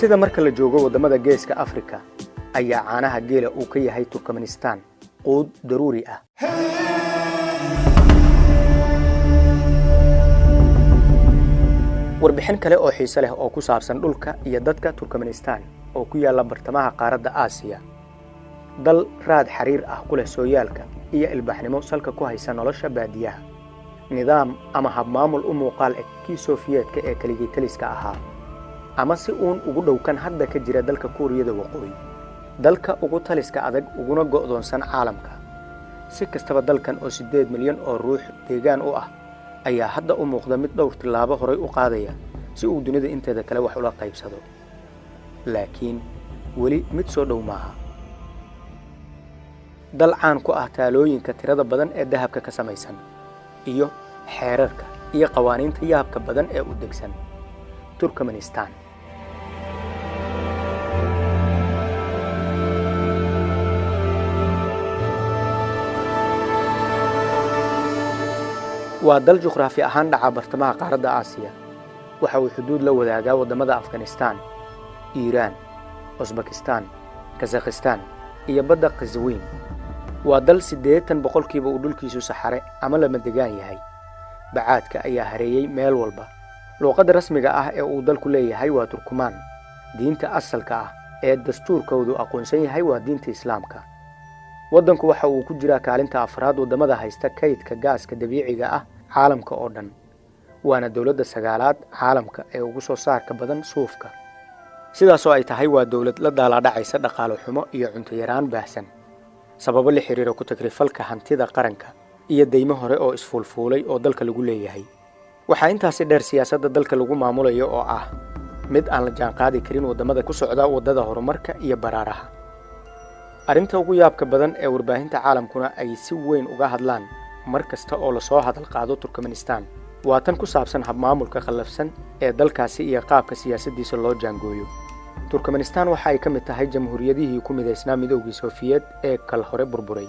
Sida marka la joogo waddamada Geeska Afrika ayaa caanaha geela uu ka yahay Turkmenistan quud daruuri ah. Warbixin kale oo xiise leh oo ku saabsan dhulka iyo dadka Turkmenistan oo ku yaalla bartamaha qaaradda Aasiya, dal raad xiriir ah ku leh sooyaalka iyo ilbaxnimo salka ku haysa nolosha baadiyaha, nidaam ama habmaamul u muuqaal eg kii Sofiyeetka ee keligii taliska ahaa, ama si uun ugu dhow kan hadda ka jira dalka Kuuriyada Waqooyi, dalka ugu taliska adag uguna go'doonsan caalamka. Si kastaba, dalkan oo 8 milyan oo ruux deegaan u ah ayaa hadda u muuqda mid dhowr tillaabo horay u qaadaya si uu dunida inteeda kale wax ula qaybsado, laakiin weli mid soo dhow maaha. Dal caan ku ah taalooyinka tirada badan ee dahabka ka samaysan iyo xeerarka iyo qawaaniinta yaabka badan ee u degsan, Turkmenistan. Waa dal juqraafi ahaan dhaca bartamaha qaaradda Aasiya. Waxa uu xuduud la wadaagaa waddamada Afghanistan, Iiraan, Usbakistan, Kazakhistan iyo badda Qaswiin. Waa dal 80% uu dhulkiisu saxare ama lama degaan yahay. Bacaadka ayaa hareeyey meel walba. Luuqadda rasmiga ah ee uu dalku leeyahay waa Turkumaan. Diinta asalka ah ee dastuurkoodu aqoonsan yahay waa diinta Islaamka. Waddanku waxa uu ku jiraa kaalinta afraad waddamada haysta kaydka gaaska dabiiciga ah caalamka oo dhan, waana dowladda sagaalaad caalamka ee ugu soo saarka badan suufka. Sidaasoo ay tahay, waa dowlad la daalaadhacaysa dhaqaalo xumo iyo cunto yaraan baahsan, sababo la xiriira ku tagrifalka hantida qaranka iyo deymo hore oo isfuulfuulay oo dalka lagu leeyahay. Waxaa intaasi dheer siyaasadda dalka lagu maamulayo oo ah mid aan la jaanqaadi karin waddamada ku socda waddada horumarka iyo baraaraha. Arrinta ugu yaabka badan ee warbaahinta caalamkuna ay si weyn uga hadlaan mar kasta oo lasoo hadal qaado Turkmenistan waa tan ku saabsan habmaamulka qallafsan ee dalkaasi iyo qaabka siyaasaddiisa loo jaangooyo. Turkmenistan waxa ay ka mid tahay jamhuuriyadihii ku midaysnaa Midoogii Sofiyeed ee kal hore burburay.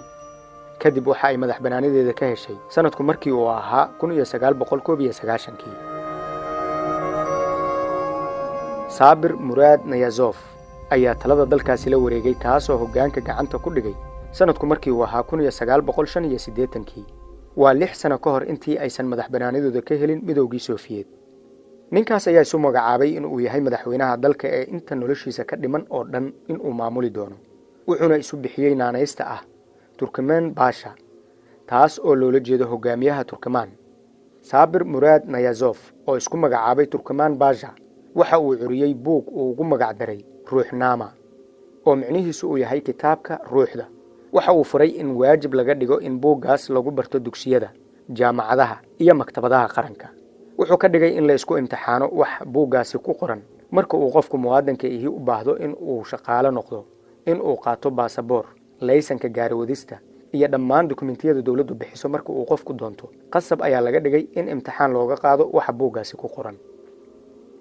Kadib waxa ay madax bannaanideeda ka heshay sanadku markii uu ahaa 1991-kii. Saabir Muraad Nayazof ayaa talada dalkaasi la wareegay, kaasoo hoggaanka gacanta ku dhigay sanadku markii uu ahaa 1985-kii. Waa 6 sano ka hor intii aysan madax bannaanidooda ka helin Midoogii Sofiyeed. Ninkaas ayaa isu magacaabay in uu yahay madaxweynaha dalka ee inta noloshiisa ka dhiman oo dhan inuu maamuli doono, wuxuuna isu bixiyey naanaysta ah Turkmen Baasha, taas oo loola jeedo hogaamiyaha Turkmaan. Saabir Muraad Nayazof oo isku magacaabay Turkmaan Baasha waxa uu curiyey buug uu ugu magac daray Ruuxnaama, oo micnihiisu uu yahay kitaabka ruuxda. Waxa uu furay in waajib laga dhigo in buuggaas lagu barto dugsiyada, jaamacadaha iyo maktabadaha qaranka. Wuxuu ka dhigay in la isku imtixaano wax buuggaasi ku qoran marka uu qofku muwaadanka ihi u baahdo in uu shaqaalo noqdo, in uu qaato baasaboor, laysanka gaariwadista iyo dhammaan dukumentiyada dowladdu bixiso. Marka uu qofku doonto, qasab ayaa laga dhigay in imtixaan looga qaado waxa buuggaasi ku qoran.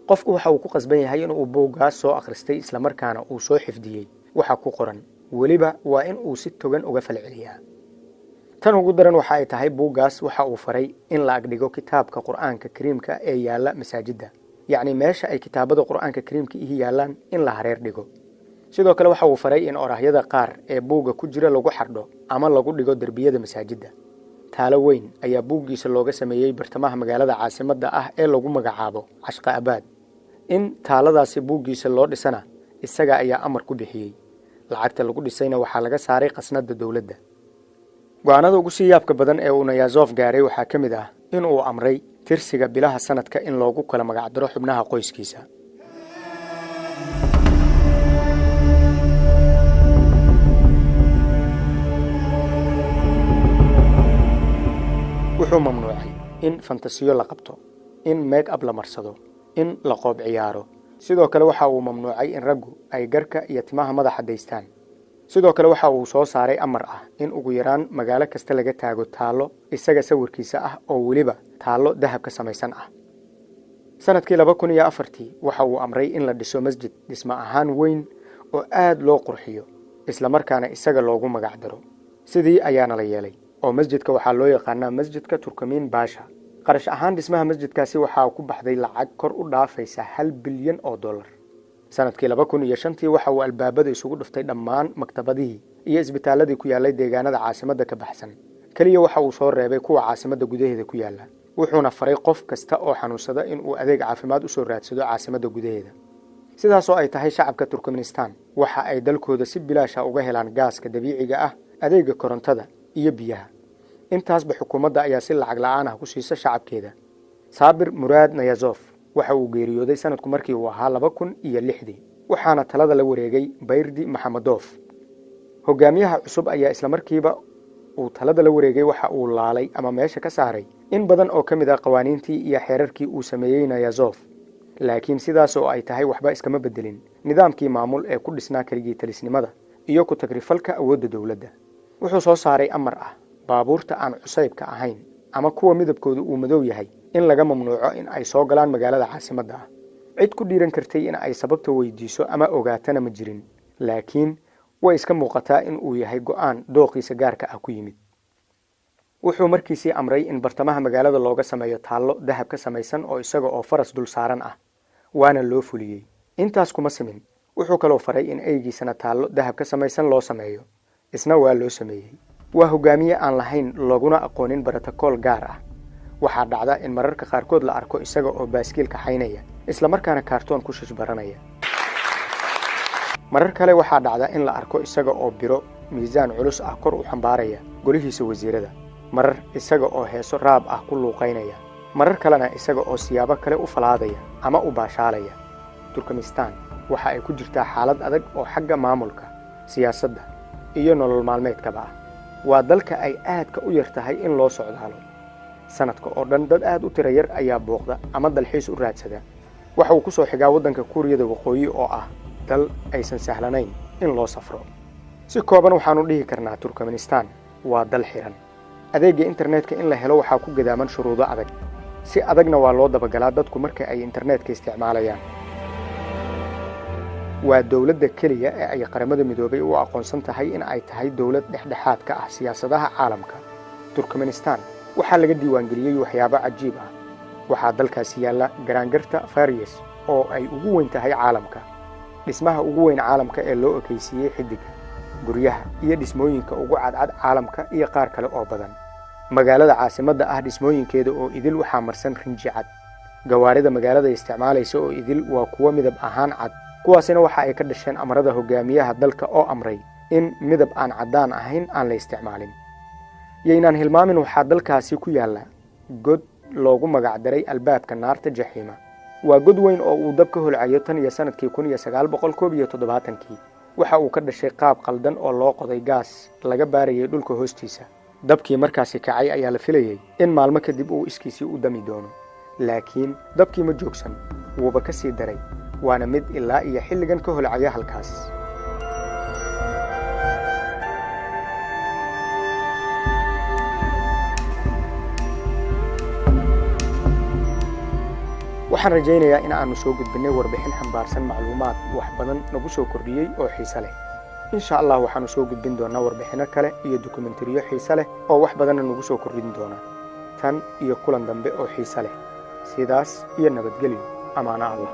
Qofku waxa uu ku qasban yahay inuu buuggaas soo akhristay, islamarkaana uu soo xifdiyey waxa ku qoran. Weliba waa in uu si togan uga falceliyaa. Tan ugu daran waxa ay tahay, buuggaas waxa uu faray in la agdhigo kitaabka Qur'aanka Kariimka ee yaalla masaajidda, yacni meesha ay kitaabada Qur'aanka Kariimka ihi yaallaan in la hareer dhigo. Sidoo kale waxa uu faray in orahyada qaar ee buugga ku jira lagu xardho ama lagu dhigo derbiyada masaajidda. Taalo weyn ayaa buuggiisa looga sameeyey bartamaha magaalada caasimadda ah ee lagu magacaabo Cashqa Abaad. In taaladaasi buuggiisa loo dhisana isaga ayaa amar ku bixiyey, lacagta lagu dhisayna waxaa laga saaray khasnadda dowladda. Go'aanada ugu sii yaabka badan ee uu Nayazof gaaray waxaa ka mid ah in uu amray tirsiga bilaha sanadka in loogu kala magacdaro xubnaha qoyskiisa. Wuxuu mamnuucay in fantasiyo la qabto, in make up la marsado, in la qoob ciyaaro. Sidoo kale waxa uu mamnuucay in raggu ay garka iyo timaha madaxa daystaan. Sidoo kale waxa uu soo saaray amar ah in ugu yaraan magaalo kasta laga taago taallo isaga sawirkiisa ah, oo weliba taallo dahab ka samaysan ah. Sanadkii 2004-tii waxa uu amray in la dhiso masjid dhismo ahaan weyn oo aad loo qurxiyo, islamarkaana isaga loogu magac daro. Sidii ayaana la yeelay oo masjidka waxaa loo yaqaanaa Masjidka Turkamiin Baasha. Qarash ahaan dhismaha masjidkaasi waxaa ku baxday lacag kor u dhaafaysa $1 bilyan. Sanadkii 2005-tii waxa uu albaabada isugu dhuftay dhammaan maktabadihii iyo isbitaaladii ku yaallay deegaanada caasimadda ka baxsan. Keliya waxa uu soo reebay kuwa caasimadda gudaheeda ku yaalla, wuxuuna faray qof kasta oo xanuunsada in uu adeeg caafimaad u soo raadsado caasimadda gudaheeda. Sidaasoo ay tahay, shacabka Turkmenistan waxa ay dalkooda si bilaasha uga helaan gaaska dabiiciga ah, adeega korontada iyo biyaha. Intaasba xukuumadda ayaa si lacag la'aan ah ku siisa shacabkeeda. Saabir Muraad Nayazof waxa uu geeriyooday sanadku markii uu ahaa 2006-dii, waxaana talada la wareegay Bayrdi Maxamedof. Hogaamiyaha cusub ayaa islamarkiiba uu talada la wareegay waxa uu laalay ama meesha ka saaray in badan oo ka mid ah qawaaniintii iyo xeerarkii uu sameeyey Nayazof. Laakiin sidaas oo ay tahay, waxba iskama bedelin nidaamkii maamul ee ku dhisnaa keligii talisnimada iyo ku tagrifalka awoodda dowladda. Wuxuu soo saaray amar ah baabuurta aan cusaybka ahayn ama kuwa midabkoodu uu madow yahay in laga mamnuuco in ay soo galaan magaalada caasimadda ah. Cid ku dhiiran kartay in ay sababta weydiiso ama ogaatana ma jirin, laakiin way iska muuqataa in uu yahay go'aan dooqiisa gaarka ah ku yimid. Wuxuu markiisii amray in bartamaha magaalada looga sameeyo taallo dahab ka samaysan oo isaga oo faras dul saaran ah, waana loo fuliyey. Intaas kuma simin, wuxuu kaloo faray in eygiisana taallo dahab ka samaysan loo sameeyo, isna waa loo sameeyey. Waa hogaamiye aan lahayn laguna aqoonin brotokool gaar ah. Waxaa dhacda in mararka qaarkood la arko isaga oo baaskiil kaxaynaya, islamarkaana kaartoon ku shishbaranaya. Marar kale waxaa dhacda in la arko isaga oo biro miisaan culus ah kor u xambaaraya golihiisa wasiirada, marar isaga oo heeso raab ah ku luuqaynaya, marar kalena isaga oo siyaabo kale u falaadaya ama u baashaalaya. Turkmistan waxa ay ku jirtaa xaalad adag oo xagga maamulka, siyaasadda iyo nolol maalmeedkaba ah. Waa dalka ay aadka u yar tahay in loo socdaalo. Sanadka oo dhan dad aad u tiro yar ayaa booqda ama dalxiis u raadsada. Waxa uu ku soo xigaa waddanka Kuuriyada Waqooyi oo ah dal aysan sahlanayn in loo safro. Si kooban waxaanu dhihi karnaa Turkmenistan waa dal xiran. Adeegga internetka in la helo waxaa ku gadaaman shuruudo adag, si adagna waa loo dabagalaa dadku marka ay internetka isticmaalayaan. Waa dowladda keliya ee ay Qaramada Midoobay u aqoonsan tahay in ay tahay dowlad dhexdhexaad ka ah siyaasadaha caalamka. Turkmenistan waxaa laga diiwaangeliyey waxyaabo cajiib ah. Waxaa dalkaasi yaalla garaangarta Faries oo ay ugu weyn tahay caalamka, dhismaha ugu weyn caalamka ee loo ekaysiiyey xiddiga, guryaha iyo dhismooyinka ugu cadcad caalamka iyo qaar kale oo badan. Magaalada caasimadda ah dhismooyinkeeda oo idil waxaa marsan rinji cad. Gawaarida magaalada isticmaalaysa oo idil waa kuwo midab ahaan cad, kuwaasina waxa ay ka dhasheen amarada hogaamiyaha dalka oo amray in midab aan caddaan ahayn aan la isticmaalin. Yaynaan hilmaamin, waxaa dalkaasi ku yaalla god loogu magacdaray albaabka naarta Jaxiima. Waa god weyn oo uu dab ka holcayo tan iyo sanadkii 1971-kii. Waxa uu ka dhashay qaab qaldan oo loo qoday gaas laga baarayay dhulka hoostiisa. Dabkii markaasi kacay ayaa la filayey in maalmo kadib uu iskiisii u dami doono, laakiin dabkii ma joogsan, wuuba ka sii daray, waana mid ilaa iyo xilligan ka holcaya halkaas. Waxaan rajaynayaa in aanu soo gudbinnay warbixin xambaarsan macluumaad wax badan nagu soo kordhiyey oo xiise leh. Insha Allah waxaanu soo gudbin doonaa warbixinno kale iyo dokumentariyo xiise leh oo wax badanna nagu soo kordhin doona. Tan iyo kulan dambe oo xiise leh, sidaas iyo nabadgelyo, amaano Allah.